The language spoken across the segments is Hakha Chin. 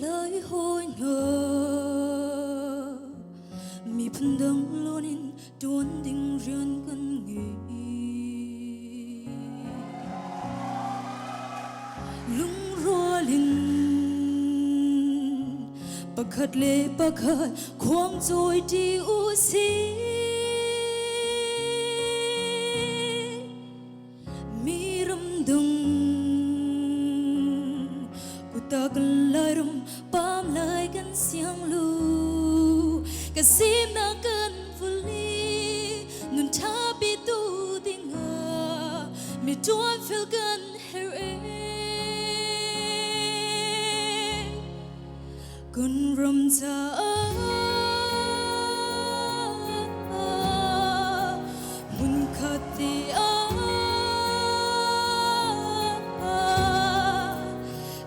Lai hawi hna miphun dang lawn in ṭuan ding rian kan ngei. Lungrual in pakhat le pakhat khuangcawi ṭi u sih. Mi ramdang kuta kan lairam pam lai kan siang lu ka simnak kan vuli nun tha pi tu dingah mi tuan fel kan her e kan ram caah hmunkhat te ah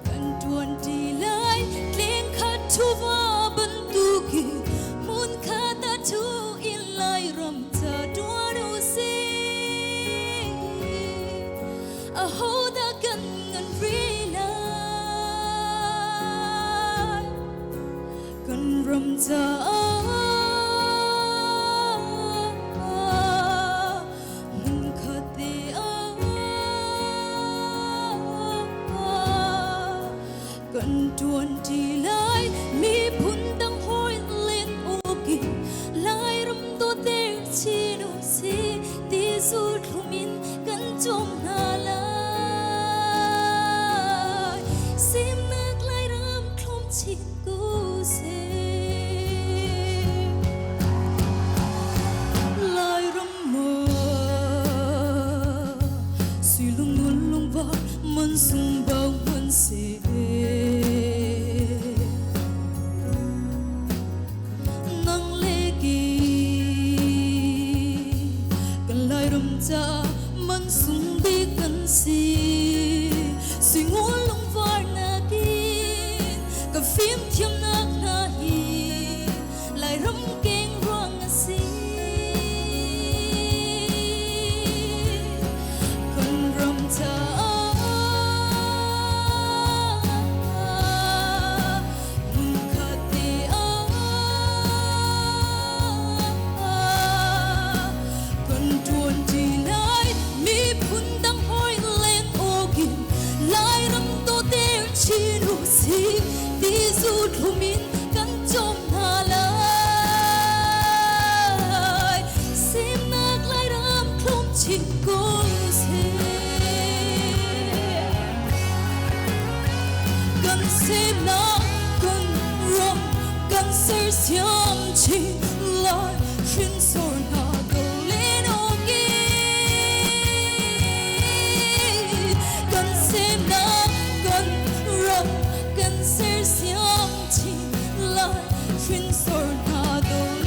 kan ṭuanṭi lai. Tlengkhat ṭhuva bantukin hmunkhat ah ṭhu in Lairam ca ṭuan u sih. Ahodah kan ngan rih lai? Kan ram caah hmunkhat te ah kan ṭuanṭi lai. Miphun dang hawi len awkin Lairam dawter chin u sih. Ti thlum in kan cawm hna lai. Semnak Lairam thlum chin ko seh. Lairam maw suilung ngun lungvar man sung bang man seh. Nang le kei kan Lairam ca man sung bik kan si. Suingun lungvar nakin ka fimthiamnak hna hi Lairam keng ruang a si. Kan ram caah hmunkhat te ah kan ṭuanṭi lai. Miphun dang hawi len awkin Lairam dawter chin u sih. Ti thlum in kan cawm hna lai. Semnak Lairam thlum chin ko seh. Kan semnak kan ram kan sersiam chin lai. Hrinsor hna len awkin kan semnak kan ram kan sersiam chin lai. Hrinsor hna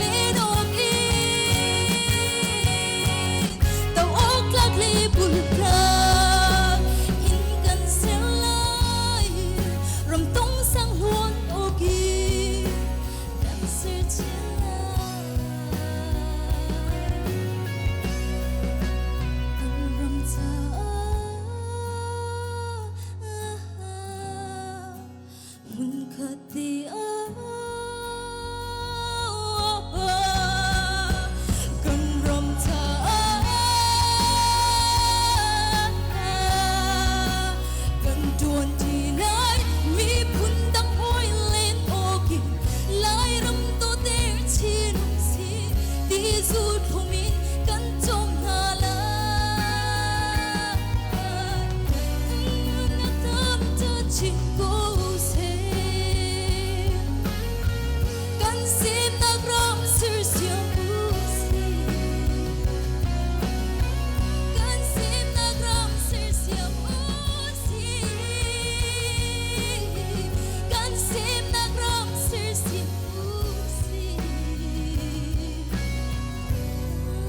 len awkin tau awk tlak le bultlak in kan ser lai. Ram tung sang hluan awkin kan ser chin lai. Kan ram caah hmunkhat te ah kan ram caah kan ṭuanṭi lai. Miphun dang hawi len awkin Lairam dawter chin u sih. Ti thlum in kan cawm hna lai. Nak tam chin ko seh. Kan semnak ram sersiam u sih. Kan semnak ram sersiam u sih. Kan semnak ram sersiam u sih.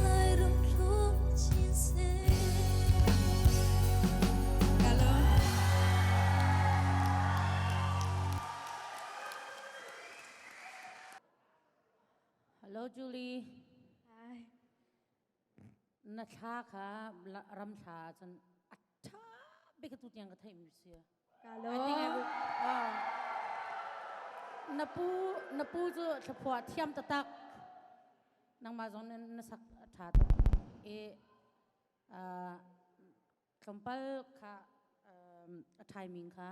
Lairam thlum chin seh. Hello. Hello Julie. Hi. Na thla kha ram thla cun a ṭha bik tu tiang ka theih mi si. Ka I think I lawm. would, oh. Na pu na pu cu thlaphuah thiam taktak. Nangmah zong na sak ṭha tuk. I tlawmpal kha a timing kha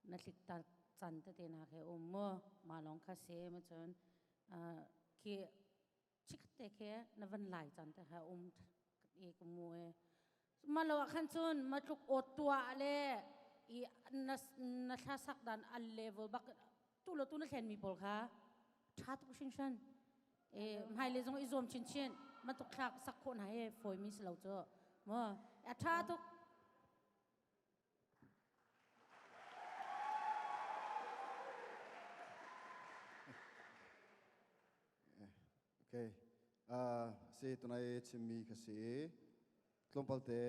na hlik ta can tete na he um mu ma lawng kha se ma cun khi chikhat te khi na van lai can te kha um i ka mu e ma lo ah khan cun ma tluk awt tua le i na na thla sak dan al level bak tu lo tu na thlen mi pawl kha tha tuk hringhran e hmailei zong i zuam chinchin bantuk thlak sak khawh hna hi fawimi si lo cu mu a tha tuk. Okay. Si tunai chimmi kha si tlawmpal te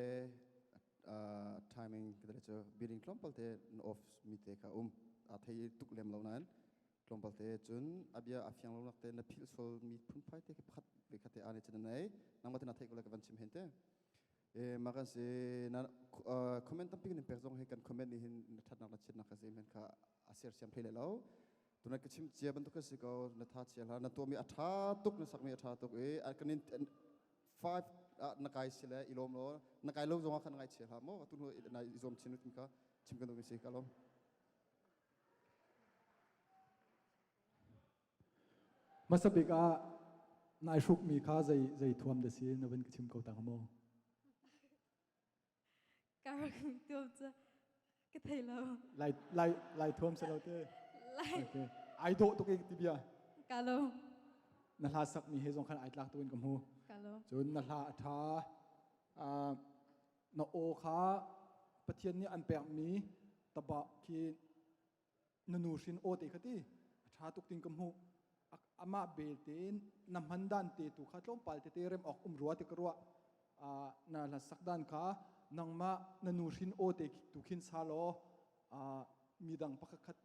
timing ka cu bidding tlawmpal te off mi te kha um a thei tuk lem lo nain tlawmpal te cun a bia a fiang lo nak te na philh sol mi phunphai te pakhat ve khat te ani cun nei nangmah te na theih ko le ka van chim hen te e ma kan si na comment tampi kan pek zong hi kan comment ni hin na thatnak na chiatnak ka si men kha a ser siam thei le lo tuna ka chim cia bantuk ka si ko na tha chia hla na tuahmi a tha tuk na sakmi a tha tuk i kan in five na kai si le i lawm lo na kai lo zong ah khan ngai chia hlah maw tu hnu na i zuam chin ka chim kan duhmi si ka lawm. Hmasa bik ah nai hrukmi kha zei zei thuam da si na van ka chim ko ta maw? Ka rak tuam cu ka thei lo. Lai lai lai thuam si lo te. Lai. Okay. Ai dawh tuk i ti bia. Ka lo. Na hla sak mi he zong khan ai tlak tu in ka hmu. Ka lo. Cun na hla a tha. Na aw kha Pathian nih an pekmi taba khi na nu hrin aw te kha ti a ṭha tuk tin ka hmuh. Amah belte na hman dan te tu kha tlawmpal tete rem awk um rua ti ka ruah. Na hlasak dan kha nangmah na nu hrin aw te tu khin sa law midang pakhat khat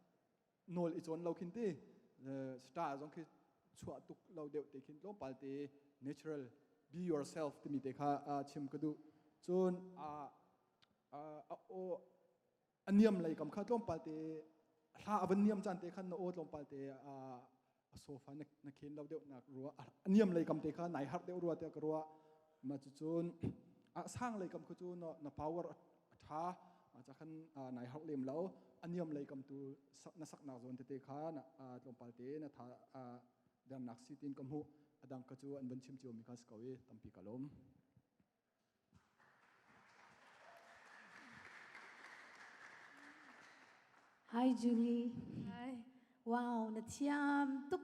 nawl i cawn lo khin ti star zong khi chuah tuk lo deuh te khin tlawmpal te natural be yourself timi te kha chim ka duh. Cun a aw a niam lei kam kha tlawmpal te hla a van niam caan te khan na aw tlawmpal te a sofa na khen lo deuh nak rua a niam lei kam te kha nai harh deuh rua te ka rua ma cu cun a sang lei kam khu cu na power a tha ma cha khan nai harh lem lo a niam lei kam tu na saknak zawn tete kha na tlawmpal te na tha dernak si tin ka hmuh adang ka cu an van chim cio mi kha si ko i tampi ka lawm. Hi Julie. Hi. Wow, na thiam tuk.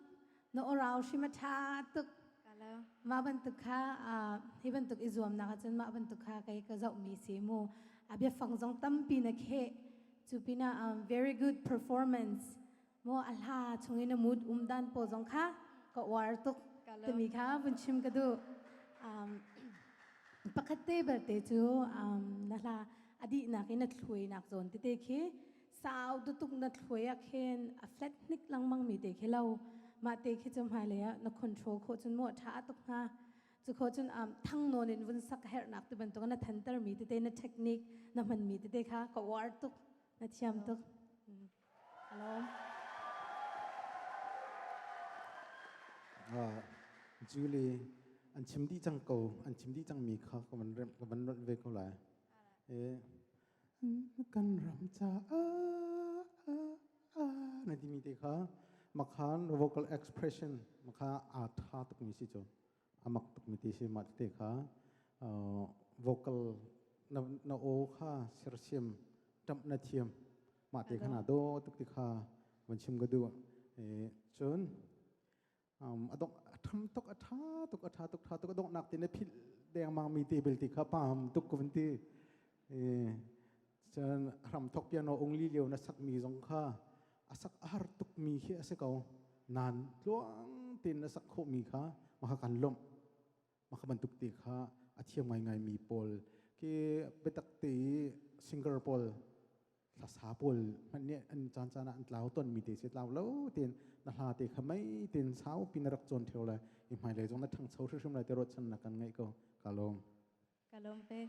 Na orau hrim a tha tuk. Hello. Mah bantuk kha hi bantuk i zuamnak ahcun mah bantuk kha kei ka zohmi si mu. A biafang zong tampi na kheh. Cu pinah very good performance. Mo a hla chungin a mood um dan po zong kha ka uar tuk timi kha vun chim ka duh. Pakhat te belte cu na hla a dihnak in a thluainak zawn tete khi sau dutuk na thluai ah khin a flat hnik lengmang mi te khi lo mah te khi cu hmailei ah na control khawh cun maw tha tuk hnga cu kho cun thang nawn in vun sak herhnak ti bantuk na thanter mi tete na technique na hman mi tete kha ka uar tuk na thiam tuk. Hello. Julie, an chim dih cang ko, an chim dih cangmi kha ka van remh, ka van ronh ve ko lai. E, kan ram caah na timi te kha makhan vocal expression makha aa tha tukmi si cu amak tukmi ti si mah te kha vocal na na aw kha sersiam ṭamh na thiam mah te kha na daw tuk ti kha van chim ka duh. Cun a dong a tham tuk a tha tuk a tha tuk tha tuk a donghnak te na philh dengmang mi te bel ti kha pam tuk ka van ti. Cun hram thok piano ung li lio na sak mi zong kha a sak a har tuk mi khi a si ko nan tluang tein na sak khawh mi kha maka kan lawmh maka bantuk te kha a thiam ngaingai mi pawl khi biatak te singer pawl hlasa pawl hmanh nih an caan caan ah an tlau ton mi te si tlau lo tein na hla te kha mei tein saupi na rak cawn theo lai i hmailei zong na ṭhangcho hrimhrim lai te ruahchan na kan ngeih ko ka lawm. Ka lawm ve.